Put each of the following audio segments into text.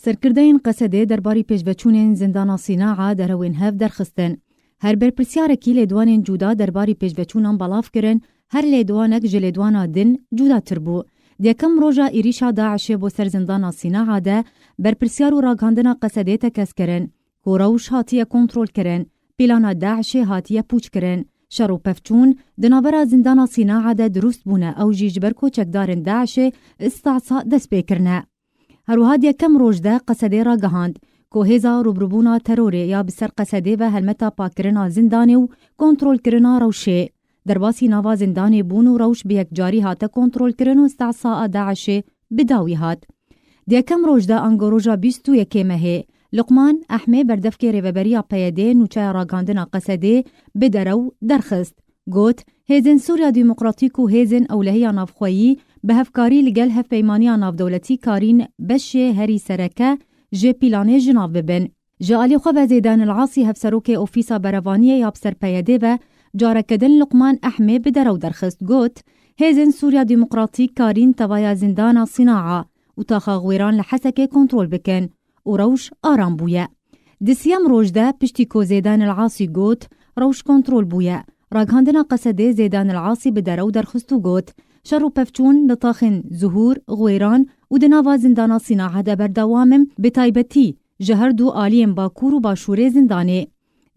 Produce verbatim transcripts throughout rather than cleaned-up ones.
Serkirdeyên Qesedê derbarî pêşveçûnên zindana Sînaa derewên hev derxistin. Her berpirsiyarekî lêdwanên cuda derbarî pêşveçûnan belav kirin, her lêdwanek ji lêdwana din cudatir bû. Di yekem roja êrîşa DAIŞê bo ser zindana Sînaa de, berpirsiyar û ragihandina Qesedê tekez kirin ku rewş hatiye kontrolkirin, plana DAIŞê hatiye pûçkirin. Şer û pevçûn di navbera zindana Sînaa de dirust bûne, ew jî ji ber ku çekdarên DAIŞê îstihsa dest pê kirine. Her wiha di yekem roj de Qesedê ragihand ku hêza rûbirûbûna terorê ya bi ser Qesedê ve helmeta pakkirina zindanê û kontrolkirina rewşê. Derbasî nava zindanê bûn û rewş bi yekcarî hate kontrolkirin û îstihsa a DAIŞê bi dawî hat. Di yekem roj de ango roja bîst û yekê mehê, Luqman Ehmê berdevkê rêveberiya PYDê nûçeya ragihandina Qesedê bi derew derxist. Got, Hêzên Sûriya Demokratîk û hêzên ewlehiya navxweyî bi hevkarî li gel Hevpeymaniya Navdewletî karîn beşê herî sereke ji pîlanê ji nav bibin. Ji alî xwe ve Zêdan El Asî, hevserokê Ofîsa Berevaniyê ya bi ser PYDê ve, careke din Luqman Ehmê bi derew derxist, got, Hêzên Sûriya Demokratîk karîn tevaya zindana Sînaa û taxa Xwêran li Hesekê kontrol bikin û rewş aram bûye. Di siyem roj de, piştî ku Zêdan El Asî got, rewş kontrol bûye, ragihandina Qesedê Zêdan El Asî bi derew derxist û got, şer û pevçûn li taxên Zuhûr, Xwêran û di nava zindana Sînaa de berdewam in, bi taybetî ji her du aliyên Bakur û Başûrê zindanê.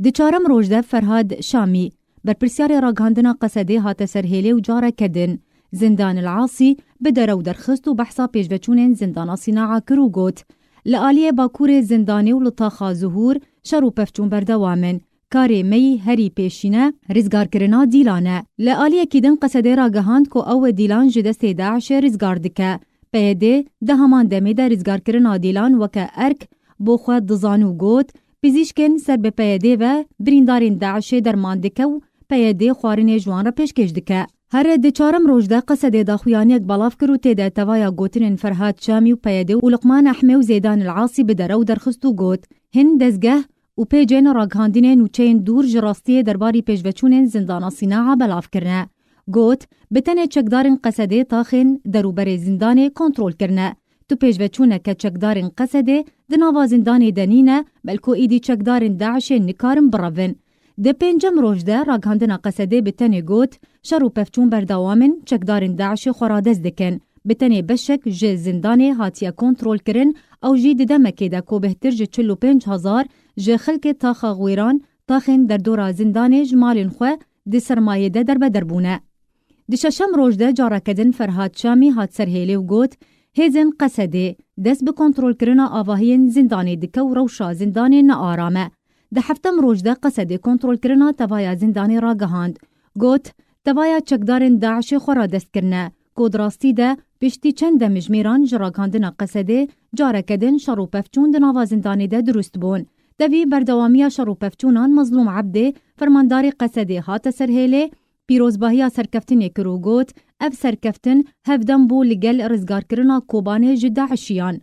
Di çarem roj de Ferhad Şamî, berpirsyarê ragihandina Qesedê hate ser hêlê û careke din Zindan El Asî bi derew derxist û behsa pêşveçûnên zindana Sînaa kir û got, Li aliyê Bakurê zindanê û li taxa Zuhûr şer û pevçûn berdewam in. Karê me yî herî pêşîne rizgarkirina Dîlan e. Li aliyekî din Qesedê ragihand ku ew e Dîlan ji destê DAIŞê rizgar dike. PYD di heman demê de rizgarkirina Dîlan weke erk bo xwe dizan û got, Pizîşkên ser bi PYDê ve birîndarên DAIŞê derman dike û PYD xwarinê ji wan re pêşkêş dike. Here di çarem roj de Qesedê daxuyaniyek belav kir û tê de tevaya gotinên Ferhad Şamî û PYD û Luqman Ehmê û Zêdan El Asî bi derew derxist û got, Hin dezgeh û pêcên ragihandinê nûçeyên dûr ji rastiyê derbarî pêşveçûnên zindana Sînaa belav kirine. Got, Bi tenê çekdarên Qesedê taxên derûberê zindanê kontrol kirine. Tu pêşveçûneke çekdarên Qesedê di nava zindanê de nîne, belko îdî çekdarên DAIŞê nikarin birevin. Di pêncem roj de ragihandina Qesedê bi tenê got, şer û pevçûn berdewam in, çekdarên DAIŞê xwe radest dikin. Bi tenê beşek ji zindanê hatiye kontrolkirin, ew jî di demekê de ku bêhtir ji çil û pênc hezar ji xelkê taxa Xwêran taxên derdora zindanê ji malên xwe di sermayê de derbeder bûne. Di şeşem roj de careke din Ferhad Şamî hat ser hêlê û got, Hêzên Qesedê dest bi kontrolkirina avahiyên zindanê dike û rewşa zindanê ne aram e. Di heftem roj de Qesedê kontrolkirina tevaya zindanê ragihand. Got, Tevaya çekdarên DAIŞê xwe radest kirine, ku di rastî de piştî çend demjimêran ji ragihandina Qesedê careke din şer û pevçûn di nava zindanê de dirust bûn. Tevî berdewamiya şer û pevçûnan Mezlûm Ebdê, fermandarê Qesedê hate ser hêlê, pîrozbahiya serkeftinê kir û got, Ev serkeftin hevdem bû li gel rizgarkirina Kobanê ji DAIŞiyan.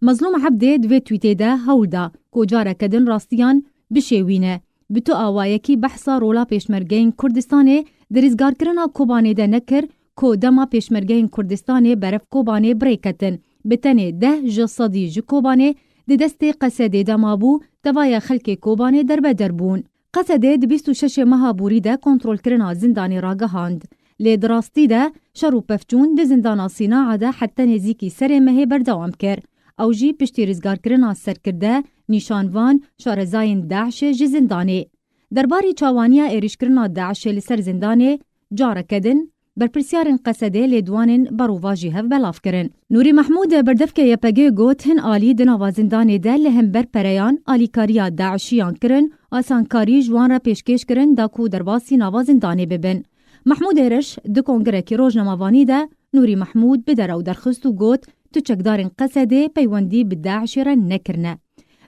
Mezlûm Ebdê di vê twîtê de hewl da ku careke din rastiyan bişêwîne. Bi tu awayekî behsa rola pêşmergeyên Kurdistanê di rizgarkirina Kobanê de nekir ku dema pêşmergeyên Kurdistanê berev Kobanê bi rê ketin, bi tenê deh ji sedî ji Kobanê di destê Qesedê de mabû, tevaya xelkê Kobanê derbeder bûn. Qesedê di bîst û şeşê meha borî de kontrolkirina zindanê ragihand. Lê di rastî de şer û pevçûn di zindana Sînaa de heta nêzîkî serê mehê berdewam kir. Ew jî piştî rizgarkirina serkirde, nîşanvan, şarezayên DAIŞê ji zindanê. Derbarê çawaniya êrîşkirina DAIŞê li ser zindanê, careke din, berpirsyarên Qesedê lêdwanên berovajî hev belav kirin. Nûrî Mehmûd, berdevkê YPGê got, hin alî di nava zindanê de li hember pereyan alîkariya DAIŞiyan kirin, asankarî ji wan re pêşkêş kirin da ku derbasî nava zindanê bibin. Mehmûdê Reş di kongirekî rojnamevanî de Nûrî Mehmûd bi derew derxist û got, Tu çekdarên Qesedê peywendî bi DAIŞê re nekirine.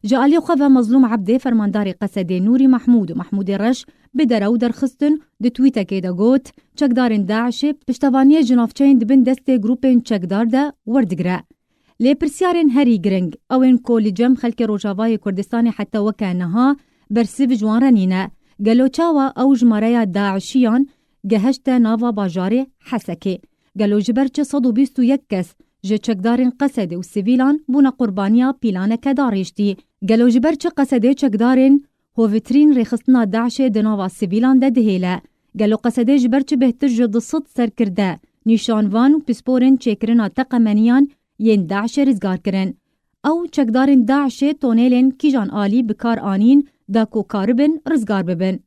Ji alî xwe ve Mezlûm Ebdê, fermandarê Qesedê, Nûrî Mehmûd û Mehmûdê Reş bi derew derxistin, di twîtekê de got, Çekdarên DAIŞê piştevaniyê ji navçeyên di bin destê grûpên çekdar de werdigire. Lê pirsyarên herî giring, ew ên ku li cem xelkê Rojavayê Kurdistanê heta weke niha bersiv ji wan re nîne. Gelo çawa ew jimareya DAIŞiyan gehişte nava bajarê Hesekê? Gelo ji ber çi sed û bîst û yek kes ji çekdarên Qesedê û sivîlan bûne qurbaniya pîlaneke darêştî. Gelo ji ber çi Qesedê çekdarên hovitrîn rêxistina DAIŞê di nava sivîlan de dihêle? Gelo Qesedê ji ber çi bêhtir ji du sed serkirde, nîşanvan û pisporên çêkirina teqemeniyan yên DAIŞê rizgar kirin? Ew çekdarên DAIŞê tonêlên kîjan alî bi kar anîn da ku karibin rizgar bibin?